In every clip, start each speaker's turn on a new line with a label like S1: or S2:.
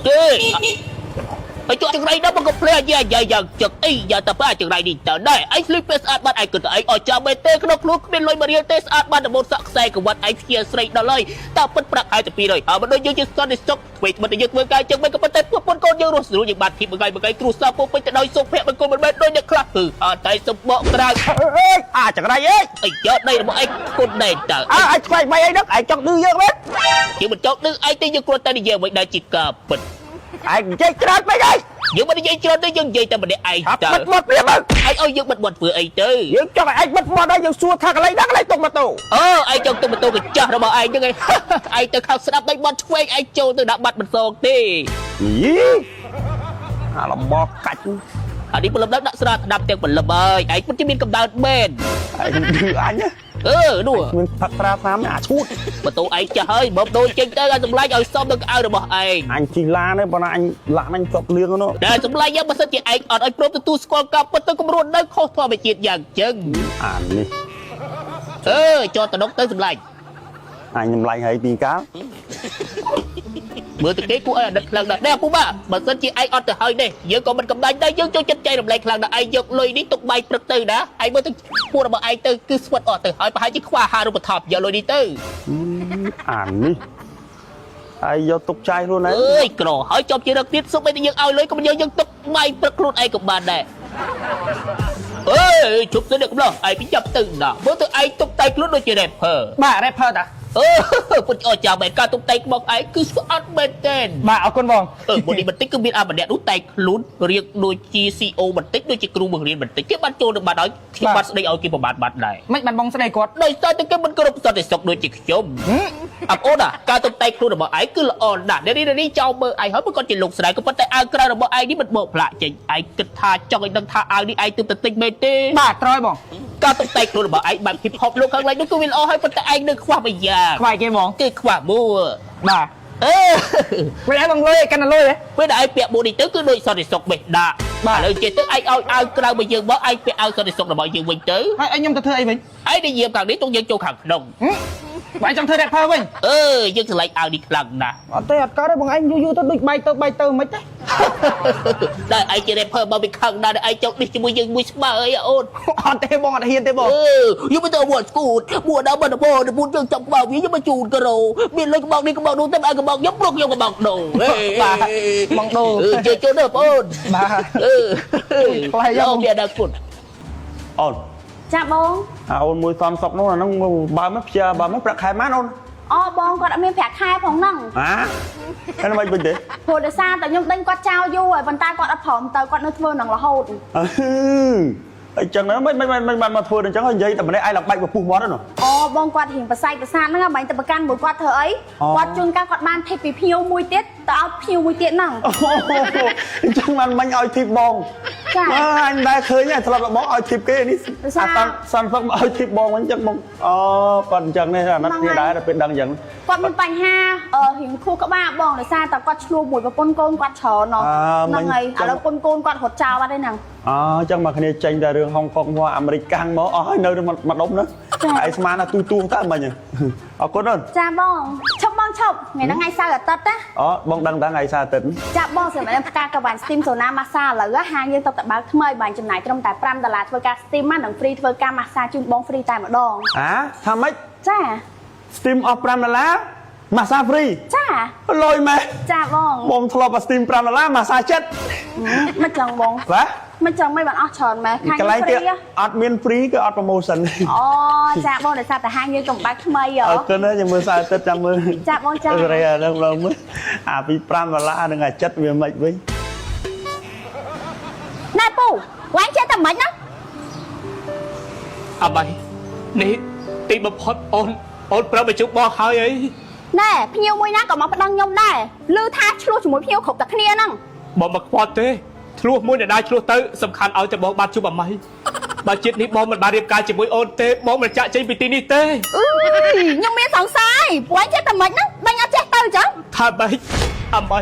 S1: ទេហើយជួយចង្រៃដល់មកកំភ្លេអាយាយាយ៉ាងចឹកអីយ៉ាតប៉ាចង្រៃនេះតើដែរឯងស្លៀកពាក់ស្អាតបាត់ឯងគិតតែឯងអត់ចាំមែនទេក្នុងខ្លួនគ្មានលុយមួយរៀលទេស្អាតបានតែម៉ូតសក់ខ្សែក្រវ៉ាត់ឯងជាស្រីដល់ហើយតើពិតប្រាក់ហើយតែ200ហើយមិនដូចយើងជាសន្តិសុខធ្វើត្បិតតែយើងធ្វើការចឹងមិនក៏ប៉ុន្តែពួកកូនយើងរស់ស្រួលយើងបានធីបមួយថ្ងៃមួយថ្ងៃគ្រួសារពោពេញទៅដោយសុភមង្គលមិនមែនដូចអ្នកខ្លះគឺអត់តែសម្បកក្រៅ
S2: អើយអាចង្រៃអើយ
S1: អីយកដីរបស់ឯងគុណដែរតើ
S2: អើឯងឆ្វេងមិនអីហ្នឹងឯងចង់ឌឺយើងមែន
S1: យើងមិនចង់ឌឺឯងទេយើងគ្រាន់តែនិយាយអ្វីដែលជាការពិត
S2: ឯងនិយាយច្រើនពេកហើយ
S1: យើងមិននិយាយច្រើនទេយើងនិយាយតែម្នាក់ឯងតើ
S2: ឆាប់បិទមាត់ព្រាមទៅ
S1: ឯងឲ្យយើងបិទមាត់ធ្វើអីទៅ
S2: យើងចង់ឲ្យឯងបិទមាត់ហើយយើងសួរថាកន្លែងណាកន្លែងទុកម៉ូតូ
S1: អូឯងចង់ទៅម៉ូតូកញ្ចក់របស់ឯងហ្នឹងឯង ឯងទៅខាងស្ដាប់ដៃបាត់ឆ្វេងឯងចូលទៅដាក់បាត់មិនសងទេ
S2: យីអាលំបកាច់
S1: អានេះព្រលឹមដល់ដាក់ស្រាស្ដាប់ទាំងព្រលឹមហើយឯងពិតជាមានកម្ដៅមែន
S2: ឯងឌឺអញណា
S1: អឺនោះ
S2: មានផឹកស្រាស្នាមអាឈួត
S1: ម៉ូតូឯងចាស់ហើយមកដូរចេញទៅឲ្យសម្លាញ់ឲ្យសមនឹងកៅអៅរបស់ឯង
S2: អញជិះឡានទេប៉ុន្តែអញឡានអញជាប់លៀងនោះ
S1: តែសម្លាញ់យ៉ាងបើសិនជាឯងអត់ឲ្យព្រមទទួលស្គាល់ការពិតទៅគម្រោងនៅខុសធម្មជាតិយ៉ាងចឹង
S2: អានេះ
S1: អឺចតដុកទៅសម្លាញ់
S2: អញចម្លែងហើយពីកាល
S1: មើលទៅគេគួរឲ្យអាណិតខ្លាំងណាស់ដែរពូបាបើសិនជាឯងអត់ទៅហើយនេះយើងក៏មិនកំដាញ់ដែរយើងចូលចិត្តចែករំលែកខ្លាំងណាស់ឯងយកលុយនេះទុកបាយព្រឹកទៅណាឯងមើលទៅពួករបស់ឯងទៅគឺស្វិតអស់ទៅហើយប្រហែលជាខ្វះអាហារូបត្ថម្ភយកលុយនេះទៅ
S2: អានេះហើយយកទុកចាយខ្លួនឯង
S1: អើយក្រហើយចប់ជារឹកទៀតសុំឲ្យតែយើងឲ្យលុយក៏មិនយើងទុកបាយព្រឹកខ្លួនឯងក៏បានដែរអើយជប់ទៅនេះកំឡោះឯងពីចាប់ទៅណាមើលទៅឯងទុកតែខ្លួនដូចជា rapper
S3: បាទ rapper តា
S1: អឺពុតអរចាំមែនការទុកតែក្បោកឯងគឺស្អាតមែនទែន
S3: បាទអរគុណបង
S1: អឺមុននេះបន្តិចគឺមានអាម្នាក់នោះតែខ្លួនរៀងដូចជា CEO បន្តិចដូចជាគ្រូបង្រៀនបន្តិចគេបានចូលនឹងបាត់ហើយខ្ញុំបានស្ដីឲ្យគេប្រមាថបាត់ដែរ
S3: មិនបានបងស្ដីគាត់
S1: ដោយសារតែគេមិនគោរពសន្តិសុខដូចជាខ្ញុំអបអូនអាការតុបតែងខ្លួនរបស់ឯងគឺល្អណាស់អ្នកនេះនេះចោលមើលឯងហើយមិនគាត់ជាលោកស្រីក៏ប៉ុន្តែអាវក្រៅរបស់ឯងនេះមិនបកផ្លាកចេញឯងគិតថាចង់ឲ្យដឹងថាអាវនេះឯងទើបតែទិញមែនទេ
S3: បាទត្រូវហើយបង
S1: ការតុបតែងខ្លួនរបស់ឯងបែប hip hop លោកខាងឡើយនោះគឺវាល្អហើយប៉ុន្តែឯងនៅខ្វះមួយយ៉ាង
S3: ខ្វាយគេបង
S1: គឺខ្វះមួ
S3: បាទ
S1: អឺ
S3: វិញឯងបងលុយកាន់តែលុយហ៎
S1: ពេលដែលឯងពាក់មួនេះទៅគឺដូចសន្តិសុខបេះដាក់
S3: បាទ
S1: ឥឡូវចេះទៅឯងឲ្យអាវក្រៅមកយើងមកឯងពាក់អាវសន្តិសុខរបស់យើងវិញទៅ
S3: ហើយឲ្យខ្ញុំទៅធ្វើអីវិញ
S1: ឯងនិយាយខាងនេះទុកយើងចូលខាងក្នុង
S3: ហឹមបងឯងចង់ធ្វើ rapper វិញ
S1: អឺយើងស្រឡាញ់អាវនេះខ្លាំងណាស់
S3: អត់ទេអត់កើតទេបងឯងយូរយូរទៅដូចបែកទៅបែកទៅមិនទេ
S1: ដែលឯងជា rapper មកពីខាងណាដែលឯងចង់នេះជាមួយយើងមួយស្មើអីអូន
S3: អត់ទេបងអត់ហ៊ានទេបង
S1: អឺយើងមិនទៅវត្តស្គូតមួដល់មិនដល់មកយើងចំក្បាលវាយើងមកជូនការ៉ូមានលុយក្បោកនេះក្បោកនោះតែឯងក្បោកខ្ញុំព្រោះខ្ញុំក្បោកដូ
S3: បាទបងដូ
S1: អឺជឿចូលទៅបងអូន
S3: បាទ
S1: អឺ
S3: ប្លែកយ៉ាង
S1: លោកមានអនាគត
S2: អូន
S4: ចាបង
S2: អាអូនមួយសំសុកនោះអាហ្នឹងបើមិនព្យាបើមិនប្រាក់ខែម៉ានអូន
S4: អូបងគាត់អត់មានប្រាក់ខែផងហ្នឹង
S2: អាហើយមិនវិញទេ
S4: ព្រោះដោយសារតែខ្ញុំដេញគាត់ចោលយូរហើយប៉ុន្តែគាត់អត់ព្រមទៅគាត់នៅធ្វើនឹងរហូត
S2: អឺអញ្ចឹងមិនមិនមិនបានមកធ្វើអញ្ចឹងហើយនិយាយតែម្នាក់ឯងឡើងបាច់ពពុះមាត់ហ្នឹង
S4: អូបងគាត់រៀងប្រស័យប្រសាទហ្នឹងបាញ់ទៅប្រកាន់មួយគាត់ធ្វើអី
S2: អូ
S4: គាត់ជួនកាលគាត់បានធីបពីភ្ញៀវមួយទៀតទៅឲ្យភ្ញៀវមួយទៀតហ្នឹង
S2: អូអញ្ចឹងបានមិញឲ្យធីបបង
S4: ចា
S2: អើអញដែរឃើញហើយធ្លាប់បងឲ្យធីបគេនេះ
S4: ដោយសារ
S2: អាសាន់សុកមកឲ្យធីបបងវិញអញ្ចឹងបងអូគាត់អញ្ចឹងនេះអាណិតគ្នាដែរដល់ពេលដឹងអញ្ចឹង
S4: គាត់មានបញ្ហាអឺរៀងខួរក្បាលបងដោយសារតែគាត់ឆ្លោះមួយប្រពន្ធកូនគាត់ច្រើនណោះហ្នឹងហើយឥឡូវប្រពន្ធកូនគាត់រត់ចោលបាត់ហើយហ្នឹង
S2: អអញ្ចឹងមកគ្នាចេញតែរឿងហុងកុងមកអាមេរិកកាំងមកអស់ហើយនៅមួយដុំហ្នឹង
S4: ចា
S2: ឯងស្មានថាទូទូតើមិញអរគុណអូន
S4: ចាបងឈប់បងឈប់ថ្ងៃហ្នឹងថ្ងៃសៅរ៍អាទិត្យណា
S2: អូបងដឹងតាថ្ងៃសៅរ៍អាទិត្យ
S4: ចាប់បងសម្រាប់ផ្កាកវ៉ាន់ Steam Sauna Massage ឥឡូវហាងយើងទៅតែបើកថ្មីបានចំណាយត្រឹមតែ5ដុល្លារធ្វើការ Steam ណានិង free ធ្វើការ massage ជូនបង free តែម្ដង
S2: អាថាម៉េច
S4: ចា
S2: Steam អស់5ដុល្លារម៉ាសា free
S4: ចា
S2: លយម៉េះ
S4: ចាបង
S2: បងធ្លាប់អា Steam 5ដុល្លារម៉ាសាចិត្ត
S4: មិនចង់បង
S2: បាទ
S4: មិនចង់មិនបានអស់ច្រើនម៉េះខាង
S2: កន្លែង
S4: យើង
S2: គេ
S4: free
S2: អត់មាន free គឺអត់ promotion
S4: អូចាបងដោយសារតែហាងយើងកំបើកថ្មីហ៎
S2: អរគុណណាស់ចាំមើលសៅរ៍អាទិត្យចាំមើល
S4: ចាបងចា
S2: រ៉េអាហ្នឹងបងមើលអាពី5ដុល្លារនឹងអាចិត្តវាមិនវិញ
S4: ណែពូវាញ់ចេះតែមិនណា
S5: អាម៉ៃនេះទីបំផុតអូនអូនប្រាប់ឲ្យជប់បងហើយអី
S4: ណែភ្ញៀវមួយណាក៏មកប្តឹងខ្ញុំដែរឮថាឆ្លោះជាមួយភ្ញៀវគ្រប់តែគ្នាហ្នឹង
S5: បងមកខ្វល់ទេឆ្លោះមួយអ្នកណាឆ្លោះទៅសំខាន់ឲ្យតែបងបានជួបអាម៉ៃបើជាតិនេះបងមិនបានរៀបការជាមួយអូនទេបងមិនចាក់ចេញពីទីនេះទេ
S4: អើយខ្ញុំមានសង្ស័យពួកឯងចេះតែមិនហ្នឹងដេញអត់ចេះទៅចឹង
S5: ថាម៉េចអាម៉ៃ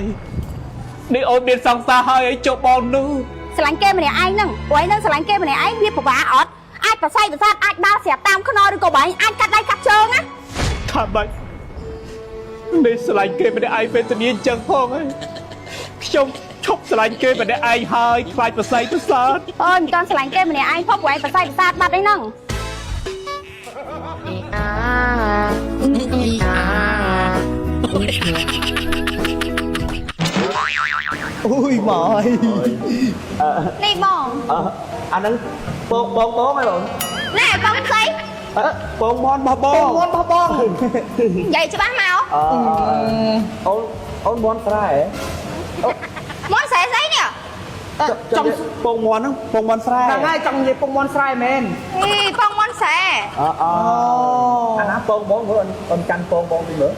S5: នេះអូនមានសង្សារហើយអីជប់បងនោះ
S4: ស្រឡាញ់គេម្នាក់ឯងហ្នឹងព្រោះឯងនឹងស្រឡាញ់គេម្នាក់ឯងវាពិបាកអត់អាចប្រស័យប្រសាទអាចដើរស្រាប់តាមខ្នល់ឬក៏បែងអាចកាត់ដៃកាត់ជើងណា
S5: ថាម៉េចនេះស្រឡាញ់គេម្នាក់ឯងវេទនាអញ្ចឹងផងហើយ ខ្ញុំឈប់ស្រឡាញ់គេម្នាក់ឯងហើយខ្លាចប្រស័យប្រសាទ
S4: អូយមិនតាន់ស្រឡាញ់គេម្នាក់ឯងផងព្រោះឯងប្រស័យប្រសាទបាត់អីហ្នឹង
S3: អូយម៉យ
S4: នេះបង
S2: អាហ្នឹងបងបងបងហ៎បង
S4: ណែបងស្អី
S2: បងមន់បោះបង
S3: បងមន់បោះបង
S4: និយាយច្បាស់មក
S2: អឺអូនអូនមន់ស្រែ
S4: មុនស្អីស្អីនេះ
S2: ចង់ពងមន់ហ្នឹងពងមន់ស្រែ
S3: ហ្នឹងហើយចង់និយាយពងមន់ស្រែមែន
S4: អីបងមុនស្រែ
S2: អអអាណាពងបងមើលអូនកាន់ពងបងទីមើល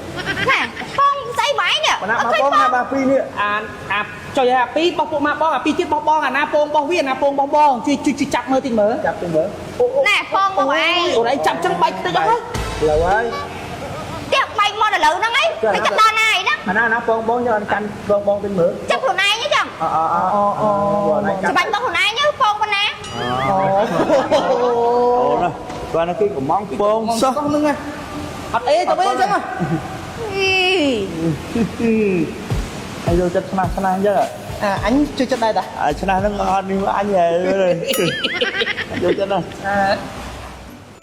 S4: ណែបងស្អីបាយនេះ
S2: ណាមកបងណាបាទពីរនេះ
S3: អាអាចុយអាពីរបោះពួកម៉ាបងអាពីរទៀតបោះបងអាណាពងបោះវាអាណាពងបោះបងជួយជួយជួយចាប់មើលតិចមើល
S2: ចាប់ទីមើលអូអូ
S4: ណែបងមកឯង
S3: អូនឯងចាប់ចឹងបែកខ្ទេចអស់ហើយ
S2: លើហើយ
S4: ទៀបបែកមកដល់លើហ្នឹងឯងមិនចាប់ដល់ណាឯហ្នឹង
S2: អាណាអាណាពងបងយកកាន់ពងបងទីមើល
S4: ចាប់ខ្លួនឯងចឹង
S2: អអអអូ
S4: ច្បាច់មកខ្លួនឯងទៅបងប៉ុណ្ណា
S2: អូណាគាត់គេកំងពងសោះ
S3: ហ្នឹងហ៎អត់អីទៅវិញចឹងហ៎
S4: អី
S2: ហើយយកចិត្តឆ្នះឆ្នះចឹង
S3: អាអញជួយចិត្តដែរតា
S2: អាឆ្នះហ្នឹងអត់នេះអញហ៎យកចិត្តណាស់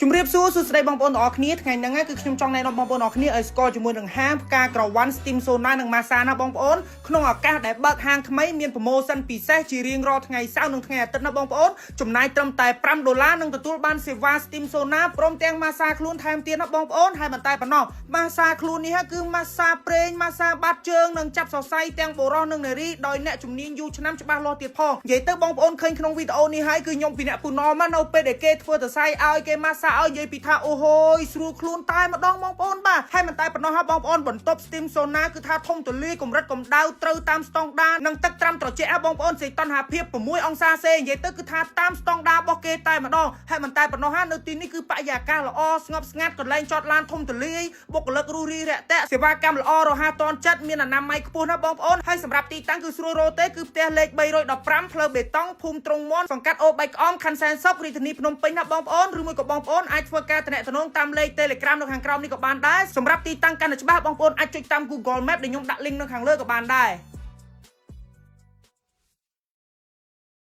S3: ជំរាបសួរសួស្តីបងប្អូនទាំងអស់គ្នាថ្ងៃហ្នឹងគឺខ្ញុំចង់ណែនាំបងប្អូនទាំងអស់គ្នាឲ្យស្គាល់ជាមួយនឹងហាងផ្កាក្រវ៉ាន់ Steam Sauna និង Massage ណាបងប្អូនក្នុងឱកាសដែលបើកហាងថ្មីមាន promotion ពិសេសជារៀងរាល់ថ្ងៃសៅរ៍និងថ្ងៃអាទិត្យណាបងប្អូនចំណាយត្រឹមតែ5ដុល្លារនឹងទទួលបានសេវា Steam Sauna ព្រមទាំង Massage ខ្លួនថែមទៀតណាបងប្អូនហើយមិនតែប៉ុណ្ណោះ Massage ខ្លួននេះគឺ Massage ប្រេង Massage បាតជើងនិងចាប់សរសៃទាំងបុរសនិងនារីដោយអ្នកជំនាញយូរឆ្នាំច្បាស់លាស់ទៀតផងនិយាយទៅបងប្អូនឃើញក្នុងវីដេអូនេះហើយគឺខ្ញុំពីអ្នកពូណមនៅពេលដែលគេធ្វើសរសៃឲ្យគេ Massage ឲ្យនិយាយពីថាអូហូយស្រួលខ្លួនតែម្ដងបងប្អូនបាទហើយមិនតែប៉ុណ្ណោះហ่าបងប្អូនបន្ទប់ Steam Sauna គឺថាធំទូលាយកម្រិតកម្ដៅត្រូវតាមស្តង់ដារនិងទឹកត្រាំត្រជាក់ហ่าបងប្អូនសីតុណ្ហភាព6អង្សាសេនិយាយទៅគឺថាតាមស្តង់ដាររបស់គេតែម្ដងហើយមិនតែប៉ុណ្ណោះហានៅទីនេះគឺបរិយាកាសល្អស្ងប់ស្ងាត់កន្លែងចតឡានធំទូលាយបុគ្គលិករុះរាយរាក់ទាក់សេវាកម្មល្អរហ័សទាន់ចិត្តមានអនាម័យខ្ពស់ណាស់បងប្អូនហើយសម្រាប់ទីតាំងគឺស្រួលរកទេគឺផ្ទះលេខ315ផ្លូវបេតុងភូមិទ្រង់មន់សង្កាត់អូបែកក្អមខណ្ឌសែនសុខរាជធានីភ្នំពេញណាបងប្អូនឬមួយក៏បងប្អូនអាចធ្វើការទំនាក់ទំនងតាមលេខ Telegram នៅខាងក្រោមនេះក៏បានដែរសម្រាប់ទីតាំងកាន់តែច្បាស់បងប្អូនអាចចុចតាម Google Map ដែលខ្ញុំដាក់ link នៅខាងលើក៏បានដែរ។